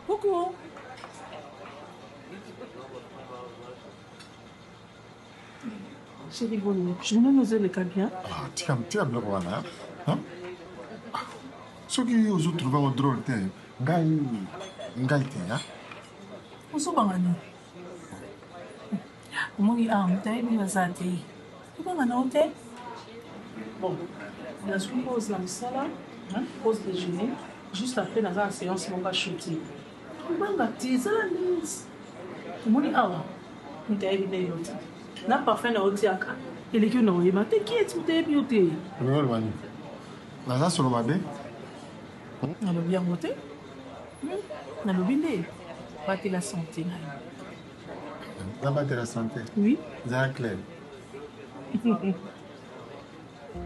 Coucou. Chérie boni, journée nous eleka bien. Ah, tika tika biloko wana. Hein? Ah, soki ozo trouver yango drôle te, ngai ngai te, hein? Ozobanga nini? Omoni awa moto ayebi aza te. Obanga na yo te. Bon, nazwi pause na mosala, pause déjeuner. Juste après naza na séance moko ya shooting. Kobanga te, zala l'aise. Omoni awa moto ayebi nde yo te. Na parfum na yo otiaka eleki yo na koyeba. T'inquiète, moto ayebi yo te. Olingi oloba nini? Naza solo mabe? Nalobi yango te. Nalobi nde batela sante na yo. Nabatela sante? Oui. Zala clair.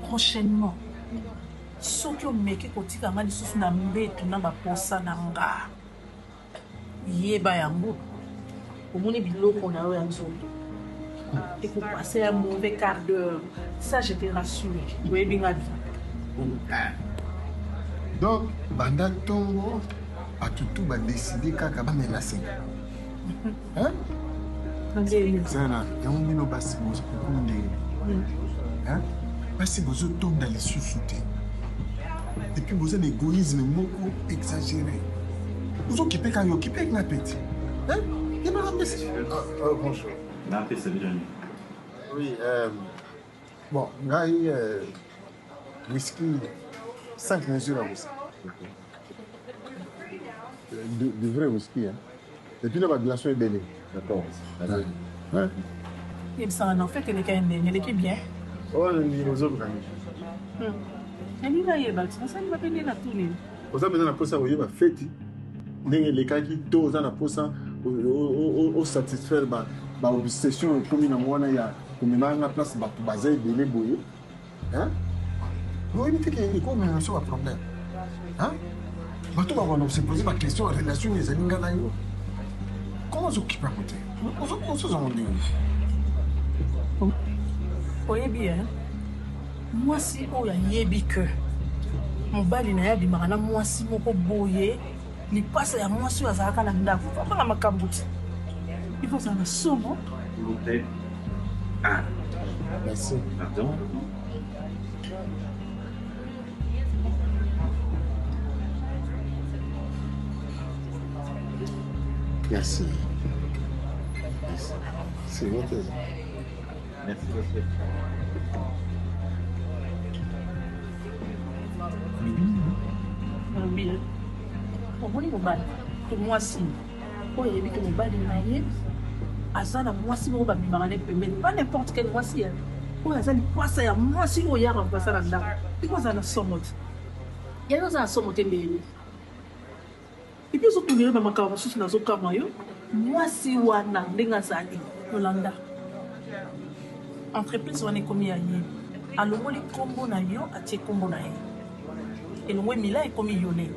Prochainement soki omeki kotika nga lisusu na mbetu na ba posa na nga yeba yango omoni biloko na yo ya nzoto eko passer un mauvais quart d'heure ça je te rassure oyebi nga bien. Donc banda tongo batu tout ba decide kaka ba menace nga hein? Zala yango bino basi bokomi ndenge hein? Basi bozotonda lisusu te et puis boza na égoïsme moko exagéré ozokipe kaka yo okipe nga pe te hein? Yebaka mbesi. Ah, oh, bonjour. Napesa bino nini? Oui, euh, bon, ngai euh, whisky 5 mesures ya whisky. Du, du vrai whisky, hein. Et puis na ba glaçons ebele. D'accord. Ouais. Yebisanga na fete eleki ya ndenge eleki bien. Oyo nini ozoluka nini? Nalingi nayeba ti nasali mabe nde natuni. Oza mpenza na mposa koyeba feti ndenge elekaki to oza na mposa osatisfaire ba obsession ekomi nango wana ya komema nga place bato baza ebele boye Hein? Oyebi te ke ekomela biso ba problème. Hein? Bato bakobanda kose poser ba question ya relation nini ezali nga na yo. Comment ozokipa yango te? Ozozwa yango ndenge nini? Oyebi hein? Mwasi oyo ayebi que mobali na ye abimaka na mwasi moko boye lipasa ya mwasi oyo azalaka na ndako abanga makambo te il faut ozala na somo. S'il vous plaît. Ah. Merci. Pardon. Merci. Merci. C'est votre. Merci, monsieur. Alobi omoni mobali to mwasi oyo ayebi ke mobali na ye aza na mwasi moko babimaka ne pembeni pas n'importe quel mwasi ya oyo aza likwasa ya mwasi oyo ya remplaça na ndako iko azala na somo te yayo aza na somo te ndenge nini epuis ozotungela ba makambo mosusu nazokamwa yo mwasi wana ndenge azali yolanda entreprise wana ekomi ya ye alongoli nkombo na yo atie nkombo na ye elongwe mila ekomi yole.